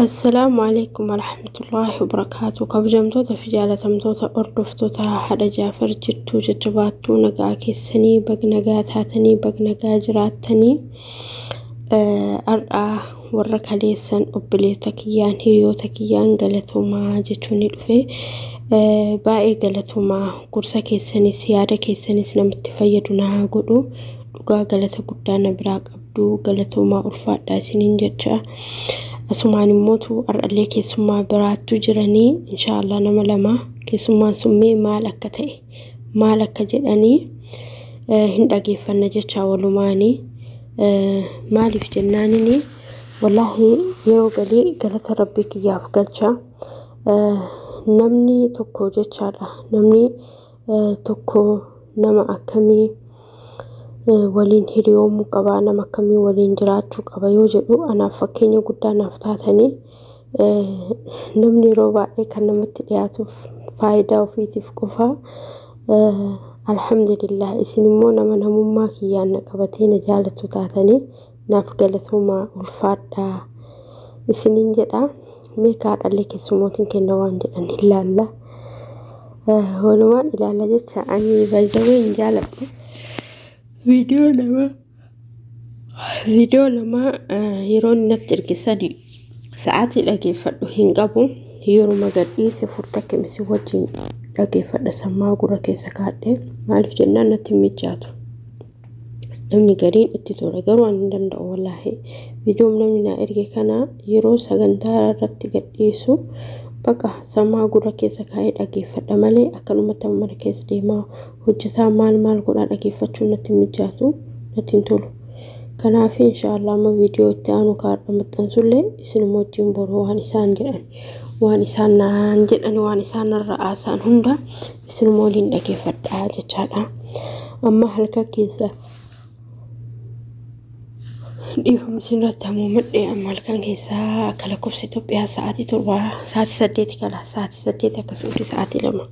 Assalaamu alaikum warahmatullaahi wabarakaatu. Kabajamtoota fi jaalatamtoota hordoftoota haadha Jaafar jirtuu jajjabaattuu nagaa keessanii bag nagaa taatanii bag nagaa jiraattanii, har'aa warra kaleessan obboleessa kiyyaan hiriyoota kiyyaan galatoomaa jechuun ni dhufe. Baay'ee galatoomaa, gorsa keessanis yaada keessanis namatti fayyadu naa godhu. Dhugaa galata guddaa na biraa qabdu, galatoomaa ulfaadhaa isiniin jecha. Asumaan immootu har'allee keessummaa biraattu jiranii, inshaallah nama lama keessummaan sun mee maal akka ta'e maal akka jedhanii hin dhageeffanna jecha walumaanii. Maaliif jennaanini, wallaahi yeroo galii galata rabbii kiyyaaf galcha. Namni tokko jechaadha, namni tokko nama akkamii waliin hiriyoomuu qaba, nama akkamii waliin jiraachuu qaba yoo jedhu, anaaf fakkeenya guddaa naaf taatanii. Namni yeroo baay'ee kan namatti dhiyaatuuf faayidaa ofiitiif qofa. Alhamdulillah, isin immoo nama namummaa kiyyaan na qabatee na jaalatu taatanii naaf galatoomaa ulfaadhaa isiniin jedha. Mee kaadhallee keessummootiin kenna waan jedhan ilaalla. Walumaan ilaalla jecha. Ani baay'ee hin jaaladhu. Viidiyoo lama yeroo inni natti ergisani sa'aatii dhageeffadhu hin qabu. Yeruma gadhiise furta keemisi wajjin dhageeffadha sammaa gurra keessa kaadhee. Maaliif jennaan natti hin mijaatu. Namni gariin itti tola, garuu ani hin danda'u wallaahi. Viidiyoon namni naa erge kana yeroo sagantaa irratti gadhiisu baqa sammaa gurra keessa kaa'ee dhageeffadha malee akkanumatti mana keessa deemaa hojjetaa maal maal godhaa dhageeffachuun natti hin mijaatu, natti hin tolu. Kanaaf inshaallah amma viidiyoo itti aanu kaadha maxxansullee isinuma wajjin boroo waan isaan jedhan, waan isaan naan jedhan, waan isaan narra haasa'an hunda isinuma waliin dhageeffadhaa jechaadha. Amma halkan keessa, dhiifama isinirratti hamuumadhe, amma halkan keessaa akka lakkoofsa Itoophiyaa sa'aatii 7, sa'aatii 8 kala, sa'aatii 8 akkasumas sa'aatii 2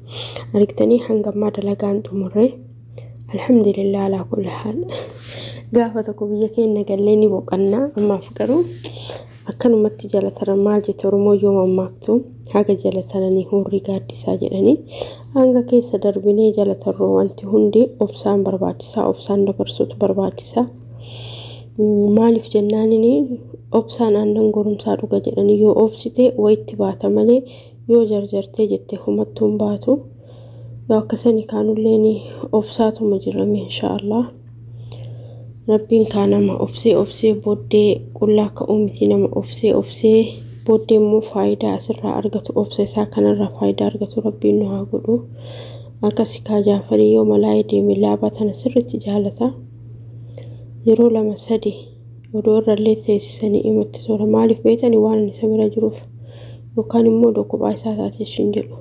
argitanii hanga ammaa dalagaan xumurre. Alhamdulillah alaa kulli haal. Gaafa tokko biyya keenya gallee ni boqanna. Ammaaf garuu akkanumatti jala taran. Maal jette Oromoo yoo mammaaktu? Haga jala taranii hurrii gaaddisaa jedhanii, hanga keessa darbinee jala tarruu wanti hundi obsaan barbaachisaa, obsaan dabarsuutu barbaachisaa. Maaliif jennaanini, obsaan aannan goromsaa dhuga jedhanii, yoo obsite wayitti baata malee yoo jarjartee jette homattuu hin baatu. Yoo akkasani kaanulleen obsaatuma jirame inshaallah. Rabbiin kaa nama obsee obsee booddee qullaa ka'uu miti, nama obsee obsee booddee immoo faayidaa asirraa argatu, obsa isaa kanarraa faayidaa argatu rabbiin nu haa godhu. Akkasi kaa Jaafarii yoo malaayee deeme laabaa tana sirriitti jaalata. Yeroo lama sadi odoo irrallee teessisanii himatti tola. Maaliif beetani? Waan ani isa bira jiruuf yookaan immoo odoo kophaa isaa taate ishiin jedhu.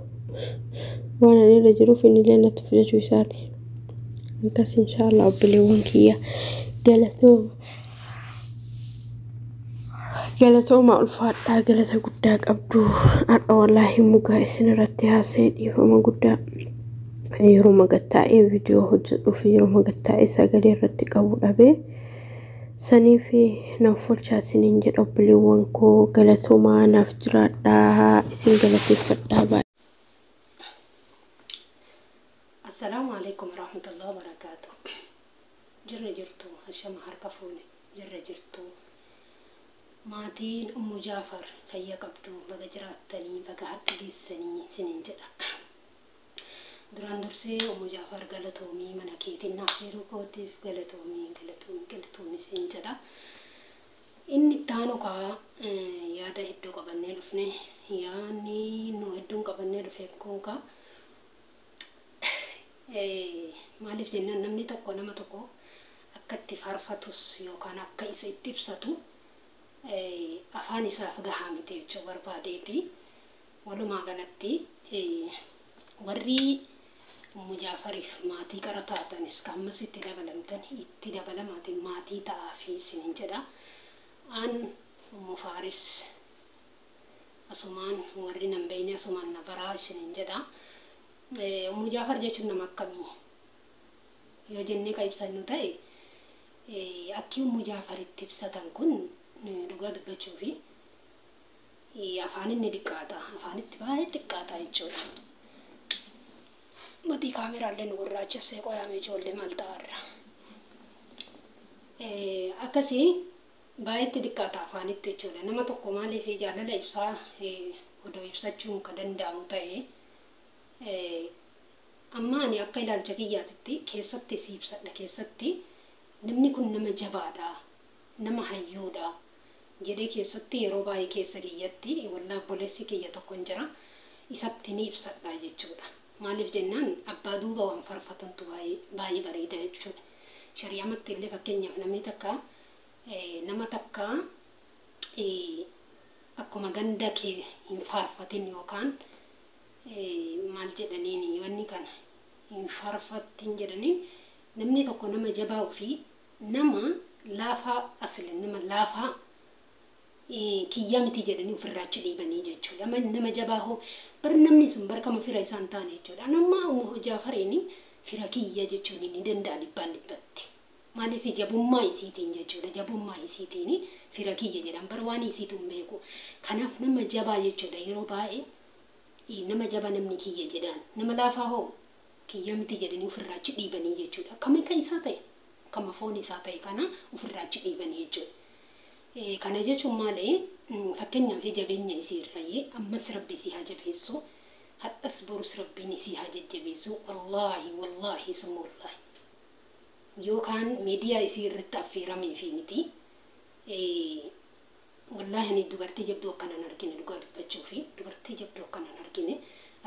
Waan ani irra jiruuf innillee natti fudhachuu isaati. Akkas inshaallah obboleewwan kiyya, galatooma. Galatooma ulfaadhaa, galata guddaa qabdu. Har'a wallaahi mugaa isin irratti haasa'e, dhiifama guddaa. Yeroo magattaa'ee viidiyoo hojjedhuuf yeroo magattaa'ee sagalee irratti qabu dhabee saniif naaf olchaa isiniin jedha. Obboleewwan koo, galatoomaa, naaf jiraadhaa, isin galateeffadhaa baay'ee. Assalaamu alaikum warahmatullahi wabarakaatu. Jirra jirtu? Hashama harka fuune, jirra jirtu? Maatiin Ummu Jaafar fayya qabdu? Baga jiraattanii, baga harka geessanii isiniin jedha. Duraan dursee Ummu Jaafar, galatoomii, mana keetiin naaf yeroo kootiif galatoomii, galatoomii, galatoomii isin jedha. Inni itti aanu kaa yaada hedduu qabannee dhufne. Yaadni nu hedduun qabannee dhufe kun kaa maaliif jennaan, namni tokko nama tokko akka itti faarfatus yookaan akka isa itti ibsatu afaan isaaf gahaa miti jechuu barbaadeeti. Walumaa galatti warri Ummu Jaafariif maatii qara taatanis kan ammas itti dabalamtan itti dabalamaatiin maatii ta'aa fi isiniin jedha. An Ummu Faaris, asumaan warri nan beeyne asumaan na baraa isiniin jedha. Ummu Jaafar jechuun nama akkamii yoo jennee ka ibsannu ta'e, akki Ummu Jaafar itti ibsatan kun dhugaa dubbachuu fi Afaan inni xiqqaata. Afaanitti baay'ee xiqqaata jechuudha. Matii kaameraallee nu gurraachessee qoyaame ijoollee maal ta'arra. Akkasii baay'eetti xiqqaata afaanitti jechuudha. Nama tokko maaliif jaalala ibsaa odoo ibsachuun kan danda'amu ta'e amma ani akka ilaalcha kiyyaatitti keessatti si ibsadha keessatti namni kun nama jabaadha, nama hayyuudha jedhee keessatti yeroo baay'ee keessa kiyyatti wallaa obboleessi kiyya tokko hin jira isatti ni ibsadha jechuudha. Maaliif jennaan abbaa duuba waan farfatantu baay'ee bareeda jechuudha. Shari'amatti illee fakkeenyaaf namni takka nama takka akkuma ganda kee hin faarfatin yookaan maal jedhaniin wanni kana hin faarfatin jedhanii namni tokko nama jabaa ofii nama laafaa asli nama laafaa kiyyaa miti jedhanii ofirraa achi dhiibanii jechuudha. Nama jabaa hoo bar namni sun barkama fira isaan taane jechuudha. Nama Ummu Jaafariin fira kiyya jechuun ni danda'a dhibbaan dhibbatti. Maaliif jabummaa isiitiin jechuudha. Jabummaa isiitiin fira kiyya jedhan bar waan isiitu hin beeku. Kanaaf nama jabaa jechuudha yeroo baay'ee nama jabaa namni kiyya jedhaan. Nama laafaa hoo kiyya miti jedhanii ofirraa achi dhiibanii jechuudha. Akkam akka isaa ta'e akkama foon isaa ta'e kana ofirraa achi dhiibanii jechuudha. Kana jechuun maali? Fakkeenyaaf jabeenya isii irrayyee ammas rabbi isii haa jabeessu. Hadhas borus rabbiin isii haa jajjabeessu. Wallaahi wallaahi summa wallaahi. Yookaan miidiyaa isii irratti affeeramee fi miti. Wallaahi ani dubartii jabduu akkanaan argine dhugaa dubbachuu fi dubartii jabduu akkanaan argine.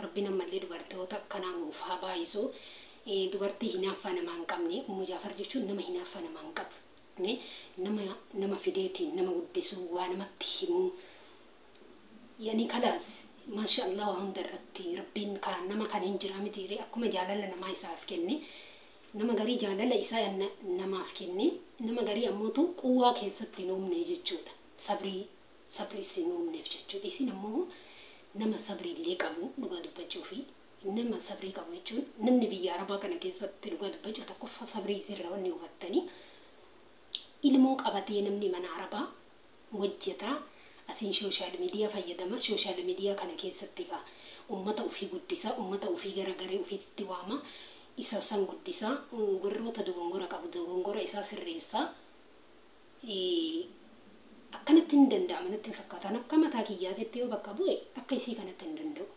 Rabbiin ammallee dubartoota akkanaa nuuf haa baay'isu. Dubartii hinaaffaa namaa hin qabne Ummu Jaafar jechuun nama hinaaffaa namaa hin qabne. Nama fideetiin nama guddisuu waa namatti himuu yani kalaas maasha Allah waa hunda irratti rabbiin kan nama kan hin jira miti akkuma jaalala namaa isaaf kenne nama garii jaalala isaa namaaf kenne nama garii ammootu quwwaa keessatti hin uumne jechuudha. Sabrii sabrii isin uumneef jechuudha. Isin ammoo nama sabrii illee qabu dhugaa dubbachuu fi nama sabrii qabu jechuun namni biyya arabaa kana keessatti dhugaa dubbachuu tokkoffaa sabrii isirraa wanni hubattanii ilmoo qabatee namni mana arabaa hojjetaa asiin sooshaal miidiyaa fayyadama. Sooshaal miidiyaa kana keessatti egaa uummata ofii guddisa, uummata ofii gara garee ofiitti waama, isa san guddisa, warroota dogongora qabu dogongora isaa sirreessa. Akkanatti hin danda'amu natti hin fakkaatan akka mataa kiyyaatitti yoo bakka bu'e akka isii kanatti hin danda'u.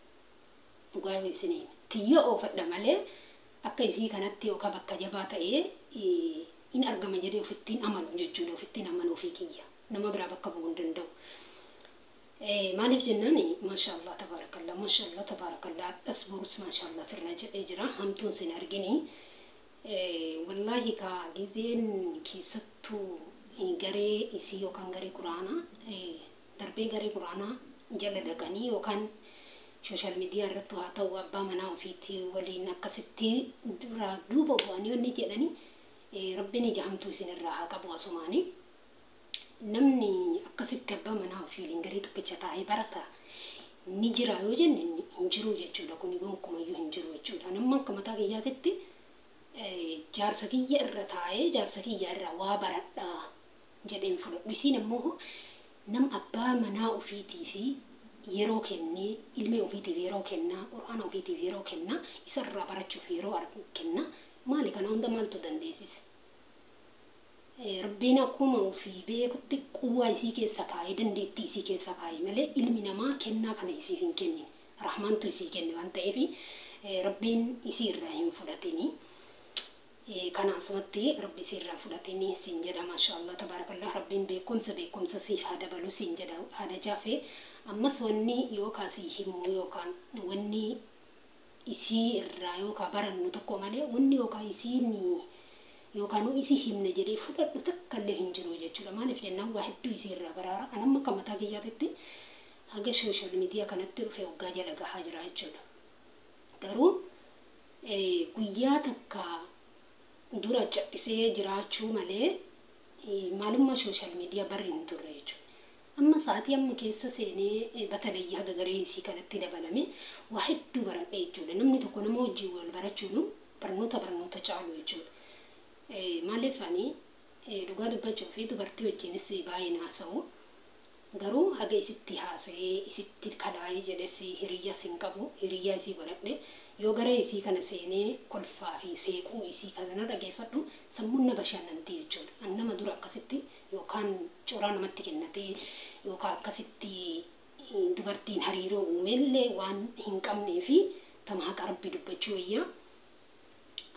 Dhugaa yoo isiniin tiyyoo oofadha malee akka isii kanatti yookaan bakka jabaa ta'ee in argama jedhee ofittiin amanu jechuudha. Ofittiin amanu ofii kiyya. Nama biraa bakka bu'uu hin danda'u. Maaliif jennaan maashaallah tabaarakallah maashaallah tabaarakallah hadhas borus maashaallah sirna jedhee jira hamtuun sin argini. Wallaahi ka gizeen keessattuu garee isii yookaan garee quraanaa darbee garee quraanaa jala dhaqanii yookaan sooshaal miidiyaa irratti haa ta'u abbaa manaa ofiitti waliin akkasitti duraa duuba bu'anii wanni jedhanii rabbiin ija hamtuu isin irraa haa qabu asumaanii. Namni akkasitti abbaa manaa ofii waliin garee tokkicha taa'ee barata ni jira yoo jenne hin jiru jechuudha. Kuni gonkumayyuu hin jiru jechuudha. Namni akka mataa kiyyaatitti jaarsa kiyya irra taa'ee jaarsa kiyya irraa waa baradhaa jedheen fudhadhu. Isiin ammoo nama abbaa manaa ofiitii fi yeroo kennee ilmee ofiitiif yeroo kennaa qur'aana ofiitiif yeroo kennaa isarraa barachuuf yeroo kennaa maali kana hunda maaltu dandeessise? Rabbiin akkuma ofii beekutti quwwaa isii keessa kaa'ee dandeettii isii keessa kaa'ee malee ilmi namaa kennaa kana isiif hin kennine. Rahmaantu isii kenne waan ta'eef rabbiin isii irraa hin fudhatini. Kana asumatti rabbi isii irraa fudhatini siin jedha maashaallah tabaarakallah rabbiin beekumsa beekumsa siif haa dabalu siin jedha haadha jaafee ammas wanni yookaan sii himu yookaan wanni isii irraa yookaan barannu tokko malee wanni yookaan isiin yookaan isii himne jedhee fudhadhu takka illee hin jiru jechuudha. Maaliif jennaan waa hedduu isii irraa baraara. An amma akka mataa kiyyaatitti haga sooshaal miidiyaa kanatti dhufe waggaa jala gahaa jira jechuudha. Garuu guyyaa takka dura cadhisee jiraachuu malee maalummaa sooshaal miidiyaa barri hin turre jechuudha. Amma sa'aatii amma keessa seenee batalayyaa haga garee isii kanatti dabalame waa hedduu baradhe jechuudha. Namni tokko nama wajjin wal barachuun barnoota barnoota caalu jechuudha. Maaliif ani dhugaa dubbachuu fi dubartii wajjinis baay'ee haasa'u. Garuu haga isitti haasa'ee isitti kalaa'ee jedhes hiriyyas hin qabu, hiriyyaa isii godhadhe yoo gara isii kana seenee kolfaa fi seequu isii kana dhageeffadhu sammuun na bashannanti jechuudha. An nama dura akkasitti yookaan coraa namatti kennatee yookaan akkasitti dubartiin hariiroo uumellee waan hin qabnee fi tama haqa Rabbi dubbachuu wayyaa.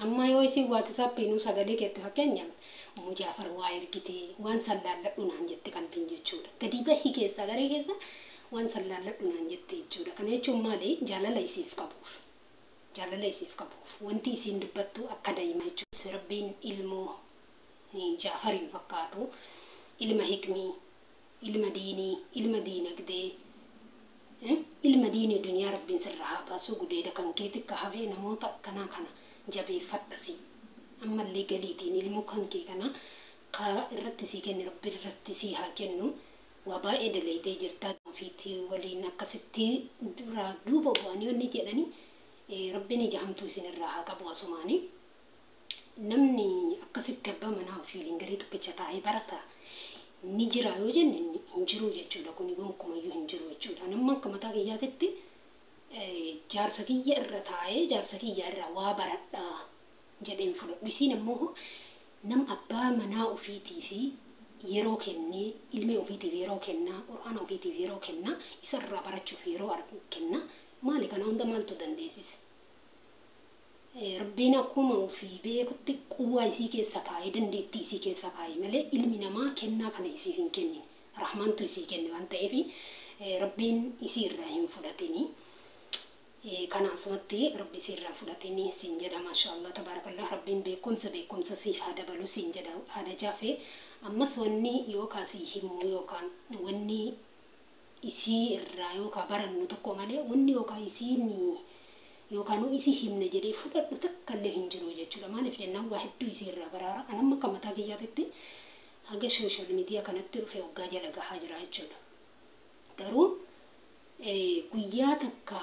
Amma yoo isin waatisaappiinuu sagalee keetti fakkeenyaaf Ummu Jaafar waa ergite waan san laalladhu naan jette qalbiin jechuudha. Gadi bahi keessaa garee keessa waan san laalladhu naan jette jechuudha. Kana jechuun maali? Jaalala isiif qabuuf. Jaalala isiif qabuuf. Wanti isiin dubbattu akka daa'imaa jechuudha. Rabbiin ilmoo Jaafariin fakkaatu, ilma hikmii, ilma diinii, ilma diinagdee, ilma diinii duniyaa Rabbiin sirraa haa baasu. Gudeeda kan keetti akka hafee namoota akkanaa kana jabeeffadhasi. Ammallee galiitiin ilmoo kan kee kana ka irratti sii kenne Rabbi irratti sii haa kennu. Waa baay'ee dalaydee jirtaa ofiitti waliin akkasitti duraa duuba bu'anii wanni jedhanii Rabbiin ija hamtuu isin irraa haa qabu asumaanii. Namni akkasitti abbaa manaa ofii waliin garee tokkicha taa'ee barata ni jira yoo jenne hin jiru jechuudha. Kuni gonkumayyuu hin jiru jechuudha. Namni akka mataa kiyyaatitti jaarsa kiyya irra taa'ee jaarsa kiyya irraa waa baradhaa jedheen fudhadhu. Isiin ammoo nam abbaa manaa ofiitii fi yeroo kennee ilmee ofiitiif yeroo kennaa, qur'aana ofiitiif yeroo kennaa, isarraa barachuuf yeroo kennaa, maali kana hunda maaltu dandeessise? Rabbiin akkuma ofii beekutti quwwaa isii keessa kaa'ee dandeettii isii keessa kaa'ee malee ilmi namaa kennaa kana isiif hin kennine. Rahmaantu isii kenne waan ta'eef Rabbiin isii irraa hin fudhatini. Kana asumatti Rabbi isii irraa hin fudhatini siin jedha. Maashaallah tabaarakallah, Rabbiin beekumsa beekumsa siif haa dabalu siin jedha haadha Jaafee. Ammas wanni yookaan sii himu yookaan wanni isii irraa yookaan barannu tokko malee wanni yookaan isiin yookaan nu isii himne jedhee fudhadhu takka illee hin jiru jechuudha. Maaliif jennaan waa hedduu isii irraa baraara. An amma akka mataa kiyyaatitti haga sooshaal miidiyaa kanatti dhufe waggaa jala gahaa jira jechuudha. Garuu guyyaa takka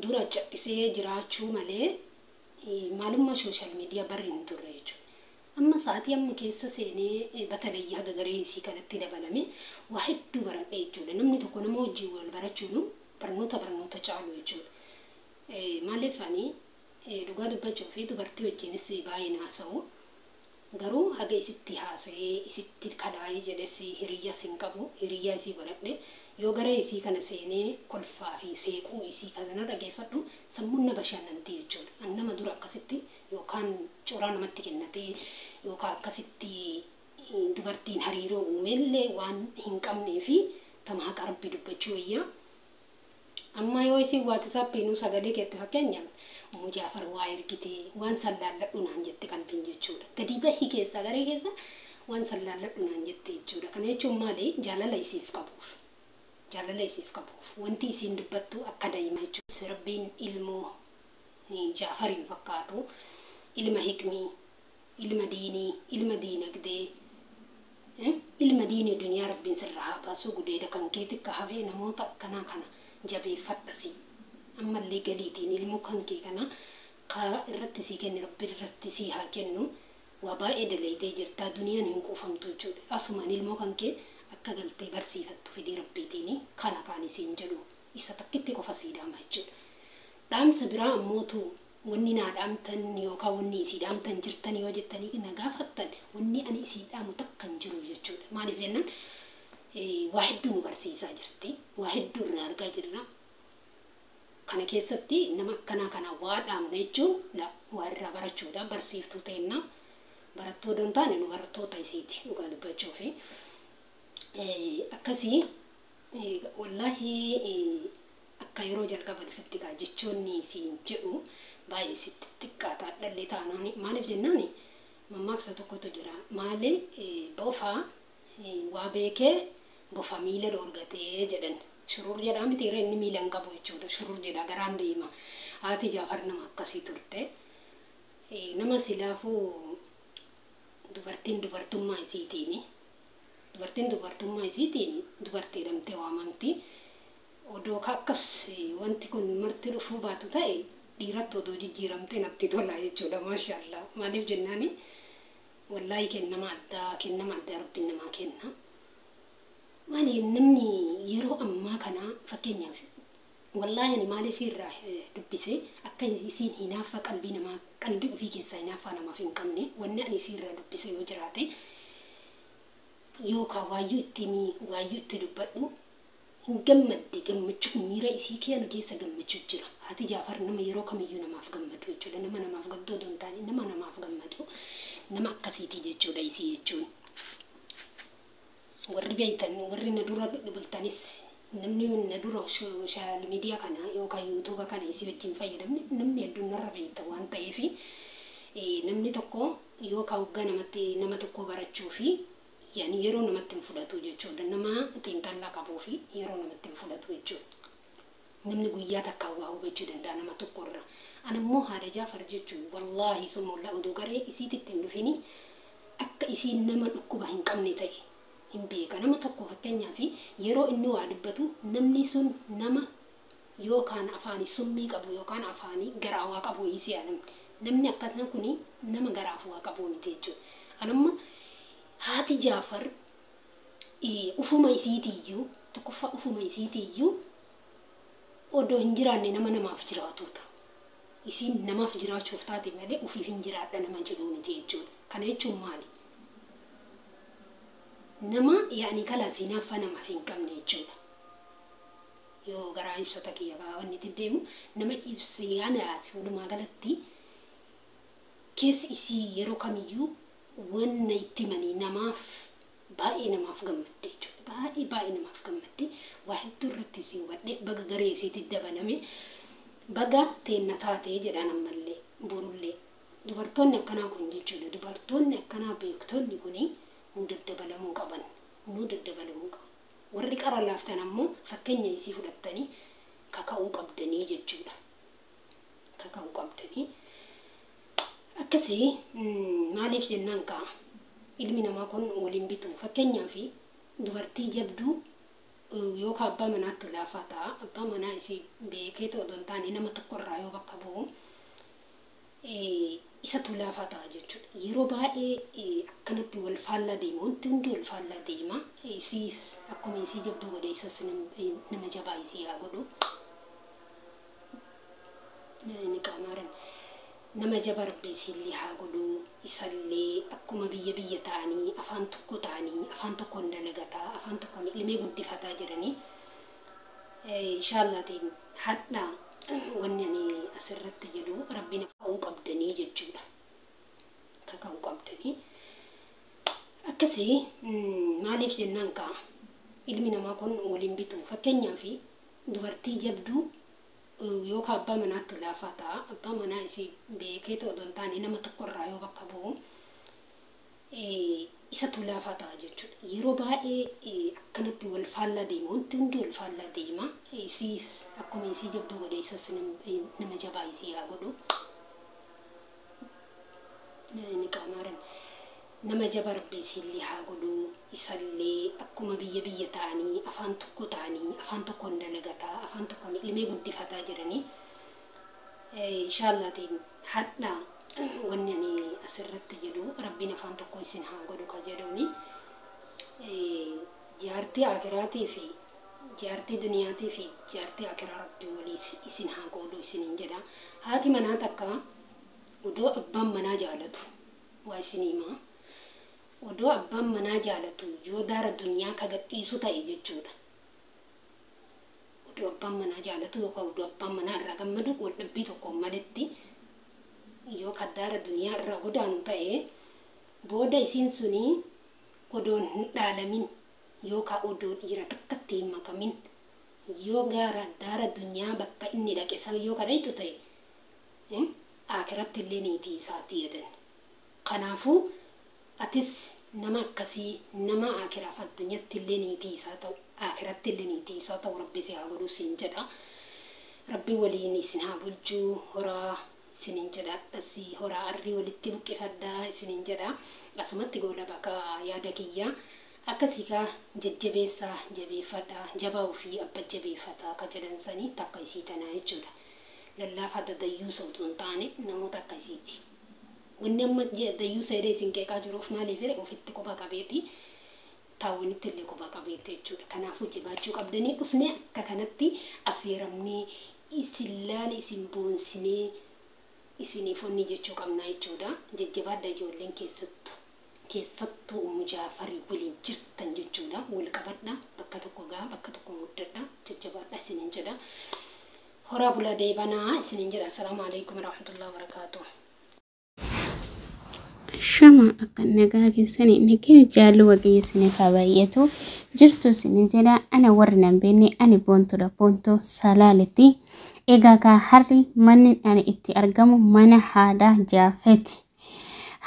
dura cadhisee jiraachuu malee maalummaa sooshaal miidiyaa barri hin turre jechuudha. Amma sa'aatii amma keessa seenee batalayyaa haga garee isii kanatti dabalame waa hedduu baradhe jechuudha. Namni tokko nama wajjin wal barachuun barnoota barnoota caalu jechuudha. Maaliif ani dhugaa dubbachuu fi dubartii wajjinis baay'ee haasa'u. Garuu haga isitti haasa'ee isitti kalaa'ee jedhes hiriyyas hin qabu, hiriyyaa isii godhadhe yoo gara isii kana seenee kolfaa fi seequu isii kana dhageeffadhu sammuun na bashannanti jechuudha. An nama dura akkasitti yookaan coraa namatti kennatee yookaan akkasitti dubartiin hariiroo uumellee waan hin qabnee fi tama haqa Rabbi dubbachuu wayyaa. Amma yoo isin waatisaappiinuu sagalee keetti fakkeenyaaf Ummu Jaafar waa ergite waan san laalladhu naan jette qalbiin jechuudha. Gadi bahi keessaa garee keessa waan san laalladhu naan jette jechuudha. Kana jechuun maali? Jaalala isiif qabuuf. Jaalala isiif qabuuf. Wanti isiin dubbattu akka daa'imaa jechuudha. Rabbiin ilmoo Jaafariin fakkaatu, ilma hikmii, ilma diinii, ilma diinagdee, ilma diinii duniyaa Rabbiin sirraa haa baasu. Gudeeda kan keetti akka hafee namoota akkanaa kana jabeeffadhasi. Ammallee galiitiin ilmoo kan kee kana ka irratti sii kenne Rabbi irratti sii haa kennu. Waa baay'ee dalaydee jirtaa duniyaan hin quufamtu jechuudha. Asumaan ilmoo kan kee akka galtee barsiifattu fedhii Rabbiitiin kana kaan isiin jedhu isa takkitti qofa sii dhaama jechuudha. Dhaamsa biraa ammootu wanni naa dhaamtan yookaan wanni isii dhaamtan jirtan yoo jettanii na gaafattan wanni ani isii dhaamu takka hin jiru jechuudha. Maaliif jennaan waa hedduu nu barsiisaa jirti. Waa hedduu irraa argaa jirra. Kana keessatti nama akkanaa kana waa dhaamna jechuun waa irraa barachuudha. Barsiiftuu ta'inna barattoota hin taane nu barattoota isiiti dhugaa dubbachuu fi akkasii wallaahi akka yeroo jalqaba dhufetti gaa jechoonni isiin jedhu baay'ee sitti xiqqaataa dhallee taanaan. Maaliif jennaan mammaaksa tokkotu jira. Maali bofa waa beekee bofa miila dhoorgatee jedhan. Shurur jedhaa miti inni miila hin qabu jechuudha. Shurur jedha garaan deema. Haati Jaafar nama akkasii turte. Nama silaafuu dubartiin dubartummaa isiitiini. Dubartiin dubartummaa isiitiin dubartii jedhamtee waamamti. Odoo akkas wanti kun marti dhufuu baatu ta'e dhiiratti odoo jijjiiramtee natti tola jechuudha. Maashaallah. Maaliif jennaani wallaahi kennama addaa Rabbiin namaa kenna. Maali namni yeroo ammaa kana fakkeenyaaf wallaahi ani maal isiirraa dubbise akka isiin hinaaffaa qalbii namaa qalbii ofii keessaa hinaaffaa namaaf hin qabne wanni ani isiirraa dubbise yoo jiraate yookaan waayyuu itti waayyuu itti dubbadhu hin gammadde gammachuu miira isii keessa keessa gammachuu jira. Haati Jaafar nama yeroo kamiyyuu namaaf gammadu jechuudha. Nama namaaf gaddoo otoo hin taane nama namaaf gammadu nama akkasiiti jechuudha isii jechuun. Warri beektan warri na dura bultanis namni na dura sooshaal miidiyaa kana yookaan yuutuuba kana isii wajjin fayyadamne namni hedduun narra beekta waan ta'eef namni tokko yookaan waggaa namatti nama tokko barachuu fi yani yeroo namatti hin fudhatu jechuudha. Nama xiinxallaa qabuu fi yeroo namatti hin fudhatu jechuudha. Namni guyyaa takkaan waa hubachuu danda'a nama tokkorra. Ani immoo haadha Jaafar jechuun wallaahi sun mollaa oduu garee isiititti hin dhufini akka isiin nama dhukkuba hin qabne ta'e hin beeka. Nama tokko fakkeenyaaf yeroo inni waa dubbatu namni sun nama yookaan afaanii summii qabu yookaan afaanii garaa waa qabu isii namni. Namni akkasuma kuni nama garaaf waa qabu miti jechuudha. Anamma haati Jaafar ufuma isiitiyyuu tokkoffaa ufuma isiitiyyuu odoo hin jiraanne nama namaaf jiraatudha. Isiin namaaf jiraachuuf taate malee ofiif hin jiraadha nama jedhu miti jechuudha. Kana jechuun maali? Nama yaani kalaas hinaaffaa namaaf hin qabne jechuudha. Yoo garaa ibsata kiyya wanni itti deemu nama ibsa yaani walumaa galatti keessi isii yeroo kamiyyuu wanna itti himanii namaaf baay'ee namaaf gammadde jechuudha. Baay'ee baay'ee namaaf gammadde waa hedduu irratti isii hubadhe baga garee isiitti dabalame baga teenna taatee jedhaan ammallee borullee dubartoonni akkanaa kun jechuudha. Dubartoonni akkanaa beektonni kuni nu daddabalamuu qaban nu daddabalamuu qaban. Warri qara laaftan ammoo fakkeenya isii fudhattanii kaka'uu qabdanii jechuudha. Kaka'uu qabdanii. Akkasii maaliif jennaan ka'a ilmi namaa kun waliin bitu fakkeenyaaf dubartii jabduu yookaan abbaa manaatti laafaa ta'a abbaa manaa isii beekee otoo hin taane nama tokkorraa yoo bakka bu'u isatu laafaa ta'a jechuudha. Yeroo baay'ee akkanatti wal faallaa deema wanti hundi wal faallaa deema isii akkuma isii jabduu godhe isas nama jabaa isii haa godhu. Ni qaamaaran. Nama jaba rabbi isiillee haa godhu isallee akkuma biyya biyya ta'anii afaan tokko ta'anii afaan tokkoon dalagataa afaan tokkoon ilmee guddifataa jiranii inshaalaatiin hadha wanni ani asirratti jedhu rabbiin kaka'uu qabdanii jechuudha. Kaka'uu qabdanii. Akkasii maaliif jennaan ka'a ilmi namaa kun waliin bitu fakkeenyaaf dubartii jabduu yookaan abbaa manaatti laafaa ta'a abbaa manaa isii beekee otoo hin taane nama tokkorraa yoo bakka bu'u isatu laafaa ta'a jechuudha. Yeroo baay'ee akkanatti wal faallaa deema wanti hundi wal faallaa deema isii akkuma isii jabduu godhe isas nama jabaa isii haa godhu. Ni qaamaaran. Nama jaba rabbi isiillee haa godhu isallee akkuma biyya biyya ta'anii afaan tokko ta'anii afaan tokkoon dalagataa afaan tokkoon ilmee guddifataa jiranii inshaalaatiin hadha wanni ani asirratti jedhu rabbiin afaan tokko isin haa godhu ka jedhuuni jaartii akiraatii fi jaartii duniyaatii fi jaartii akiraa rabbi walii isin haa godhu isiniin jedha. Haati manaa takka odoo abbaan manaa jaalatu waa isin himaa. Odoo abbaan manaa jaalatu yoo daara duniyaa ka gadhiisu ta'e jechuudha. Odoo abbaan manaa jaalatu yookaan odoo abbaan manaa irraa gammadu wal dhabbii tokkoon maletti yoo ka daara duniyaa irraa godaanu ta'e booda isiin suni odoon hin dhaalamin yookaan odoo dhiira takkatti hin makamin yoo gaara daara duniyaa bakka inni dhaqe san yoo ka dhayxu ta'e akiratti illee niitii isaati jedhan. Kanaafuu atis nama akkasii nama akiraaf addunyaatti illee niitii isaa ta'u akiratti illee niitii isaa ta'u rabbi si haa godhu siin jedha. Rabbi waliin isin haa bulchuu horaa isiniin jedha akkasii horaa arrii walitti buqqifadhaa isiniin jedha. Asumatti goola bakka yaada kiyyaa akkasii kaa jajjabeessaa jabeeffadhaa jabaa ofii abba jabeeffataa akka jedhan sanii takka isii tanaa jechuudha. Lallaafaa dadayyuusa otoo hin taane namoota akkasiiti. Wanni amma dayyuusa jedhee isin qeeqaa jiruuf maaliif jedhe ofitti quba qabeeti Taawwanitti illee quba qabeetti jechuudha. Kanaafuu jabaachuu qabdanii dhufnee akka kanatti affeeramnee isin laala isin boonsinee isiniif onni jechuu qabnaa jechuudha. Jajjabaadha ijoolleen keessattuu. Keessattuu Ummu Jaafarii waliin jirtan jechuudha. Wal qabadha bakka tokko gaa bakka tokko guddadha jajjabaadha isiniin jedha. Horaa bulaa deebanaa isiniin jedha. Assalaamu alaikum warahmatullahi wabarakaatuh. Shama akka nagaa keessanii nageenya jaallu waaqayyo isiniif haa baay'atu jirtu isinin jedha. Ana warri nan beekne ani Boontuudha, Boontuu Salaaletti. Egaa kaa harri manni ani itti argamu mana haadha Jaafeeti.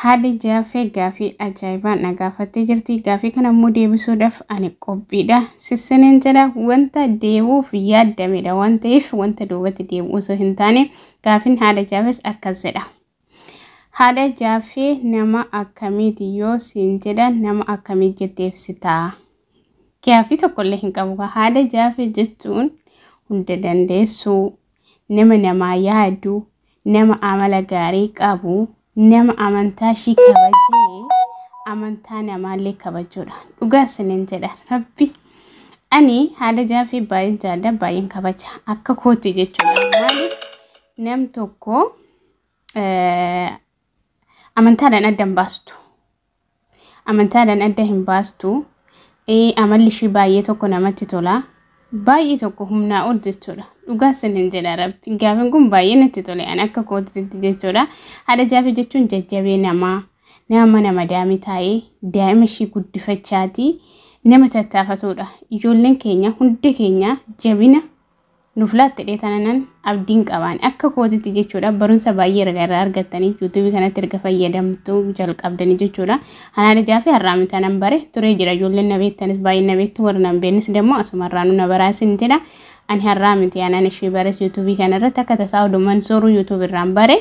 Haadhi Jaafee gaafii ajaa'ibaa na gaafattee jirti. Gaafii kana immoo deebisuudhaaf ani qophiidha. Sissiniin jedha wanta deebi'uuf yaaddamedha waan ta'eef wanta duubatti deebi'u osoo hin taane gaafiin haadha Jaafees akkas jedha. Haadha Jaafee nama akkamiiti yoo siin jedhan nama akkamii jettee ibsitaa? Gaafii tokkollee hin qabu. Haadha Jaafee jechuun hunda dandeessuu, nama namaa yaadu, nama amala gaarii qabu, nama amantaa ishii kabajee amantaa namaallee kabajuudha. Dhugaa isiniin jedha Rabbi. Ani haadha Jaafee baay'een jaalladha, baay'een kabaja. Akka kootti jechuudha. Maaliif nam tokko amantaadhaan adda hin baastu. Amantaadhaan adda hin baastu. Amalli ishii baay'ee tokko namatti tola. Baay'ee tokko humnaa ol jechuudha. Dhugaa isiniin jedha Rabbi. Gaafiin kun baay'ee natti tole. Ani akka kootitti jechuudha. Haadha Jaafee jechuun jajjabee namaa, nama mana madaamii taa'ee daa'ima ishii guddifachaati nama tattaafatudha. Ijoolleen keenya hundi keenya jabina nuuf laatte dheetananan abdiin qabaan akka kootitti jechuudha. Barumsa baay'ee erga irraa argattanii yuutuubii kanatti erga fayyadamtuu jalqabdanii jechuudha. Haadha Jaafee har'aa miti nan bare turee jira. Ijoolleen na beektanis baay'ee na beektu, warra nan beeknes immoo asumarraa nu na baraasin jedha. Ani har'aa miti anaan ishee bares yuutuubii kanarratti akka tasaa odumaan sooruu yuutuubii irraan bare.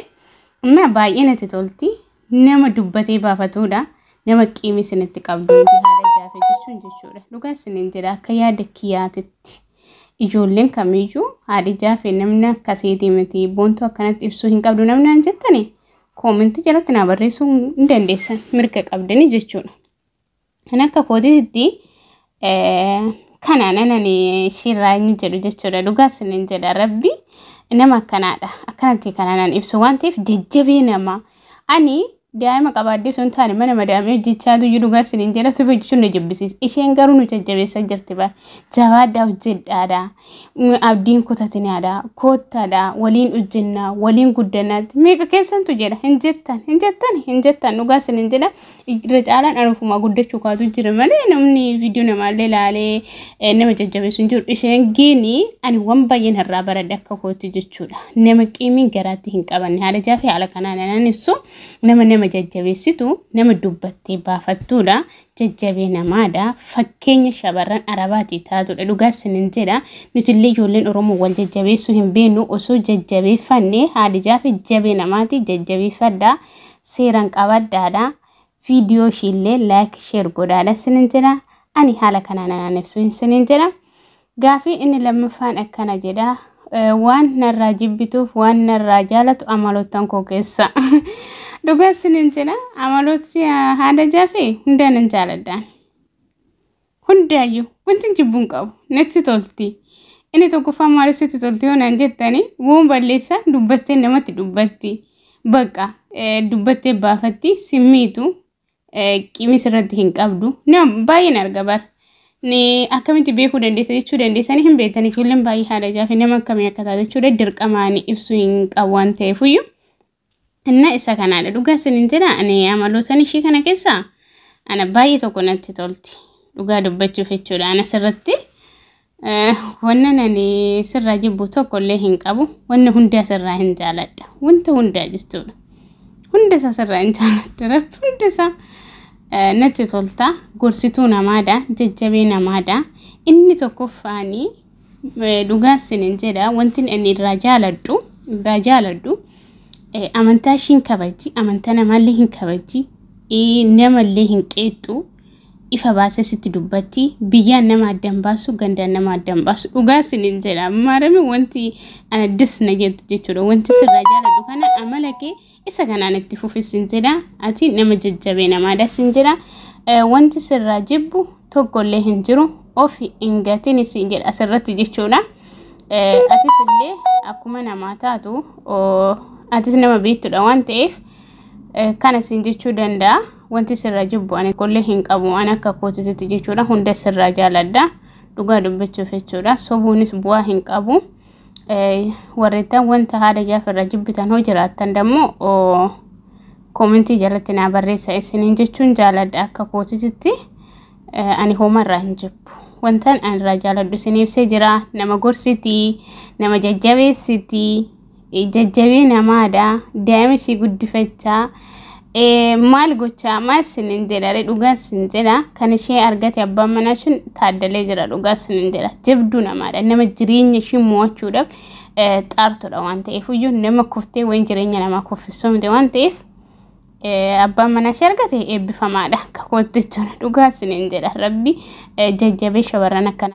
Amma baay'ee natti tolti. Nama dubbatee baafatudha. Nama qiimii isinitti qabdu miti haadha Jaafee jechuun jechuudha. Dhugaa isiniin jedha akka yaada kiyyaatitti. Ijoolleen kamiyyuu haadhi Jaafee namni akkasiitii miti Boontuu akkanatti ibsuu hin qabdu namni naan jettani koomentii jalatti naa barreessuu hin dandeessan mirga qabdanii jechuudha. Kan akka kootiitti kanaan ani ishiirraa inni jedhu jechuudha. Dhugaa isiniin jedha Rabbi nama akkanaadha. Akkanatti kanaan ibsu waan ta'eef jajjabee nama. Ani daa'ima qabaadde osoo hin taane mana madaamii hojjechaa tuyyu dhugaa isiniin jedha tufe hojjechuun na jibbisiisa. Isheen garuu nu jajjabeessaa jirti bara. Jabaadhaa hojjedhaadha. Abdiin kutatinaadha. Koottaadha. Waliin hojjennaa. Waliin guddannaatti. Meeqa keessantu jedha. Hin jettan. Hin jettan. Hin jettan. Dhugaa isiniin jedha. Irra caalaan anufumaa guddachuu kaatu jira malee namni viidiyoo namaallee ilaalee nama jajjabeessu hin jiru. Isheen geeni ani waan baay'een irraa baradhe akka kootti jechuudha. Nama qiimiin garaatti hin qabanne haala Jaafee haala kanaan anaan ibsu nama nama jajjabeessitu, nama dubbattee baafattuudha, jajjabee namaadha, fakkeenya shamarran Arabaatii taatudha. Dhugaa isiniin jedha nuti illee ijoolleen Oromoo wal jajjabeessuu hin beeknu osoo jajjabeeffanne haadha Jaafee jabee namaati jajjabeeffadha, seeraan qabadhaadha. Viidiyoo ishiillee laayik sheer godhaadha isiniin jedha. Ani haala kanaan anaan ibsu isiniin jedha. Gaafii inni lammaffaan akkana jedha. Waan narraa jibbituuf waan narraa jaalatu amaloottan koo keessa. Dhugaa isiniin jedha amalooti haadha Jaafee hundaa nan jaaladhaan. Hundaayyuu wanti jibbuun qabu natti tolti. Inni tokkoffaa maaliif sitti tolti yoo naan jettanii waan balleessaa dubbattee namatti dubbatti. Bakka dubbattee baafatti simmiitu qimis irratti hin qabdu. Nama baay'een arga bara. Ni akkamitti beekuu dandeessa jechuu dandeessanii hin beektan ijoolleen baay'ee haadha Jaafee nama akkamii akka taate jechuudha dirqamaanii ibsuu hin qabu waan ta'eefuyyuu. Inna isa kanaadha dhugaa isiniin jedha ani amalootan ishii kana keessaa ana baay'ee tokko natti tolti. Dhugaa dubbachuuf jechuudha ana sirratti wannan ani sirraa jibbu tokko illee hin qabu. Wanna hundaa sirraa hin jaaladha. Wanta hundaa jechuudha. Hunda isaa sirraa hin jaaladha. Rabbi hunda isaa natti tolta. Gorsituu namaadha. Jajjabee namaadha. Inni tokkoffaanii dhugaa isiniin jedha wanti inni irraa jaaladhu amantaa ishii hin kabajji, amantaa namaallee hin kabajji, namallee hin qeexxu. Ifa baasee sitti dubbatti, biyyaan nama addaan baasu, gandaan nama addaan baasu. Dhugaa isiniin jedha. Maarami wanti ana disna jettu jechuudha. Wanti sirraa jaaladhu kana amala kee isa kanaan itti fufi sin jedha. Ati nama jajjabee namaadha sin jedha. Wanti sirraa jibbu Tokkollee hin jiru. Ofi hin gatin isin jedha asirratti jechuudha. Atis illee akkuma namaa taatu atis nama beektudha waan ta'eef kana isin jechuu danda'a. Wanti sirraa jibbu ani tokkollee hin qabu. Ani akka kootitti jechuudha. Hunda sirraa jaaladha. Dhugaa dubbachuuf jechuudha. Sobuunis bu'aa hin qabu. Warreettan wanta haadha Jaafarraa jibbitan hoo jiraattan dammoo koomentii jalatti naa barreessa isiniin jechuun jaaladha. Akka kootitti ani homarraa hin jibbu. Wantan ani irraa jaaladhu isin ibsee jira. Nama gorsitii, nama jajjabeessitii, jajjabee namaadha. Daa'ima ishii guddifachaa. Maal gochaa maal isiniin jedha dhugaa isin jedha. Kan ishee argate abbaan manaa sun taaddalee jira dhugaa isiniin jedha. Jabduu namaadha. Nama jireenya ishii mo'achuudhaaf xaartudha waan ta'eef iyyuu nama kuftee wayin jireenya namaa kuffisuu miti waan ta'eef abbaan manaa ishee argate eebbifamaadha. Akka kootti jechuudha dhugaa isiniin jedha. Rabbi jajjabee shamarran akkana.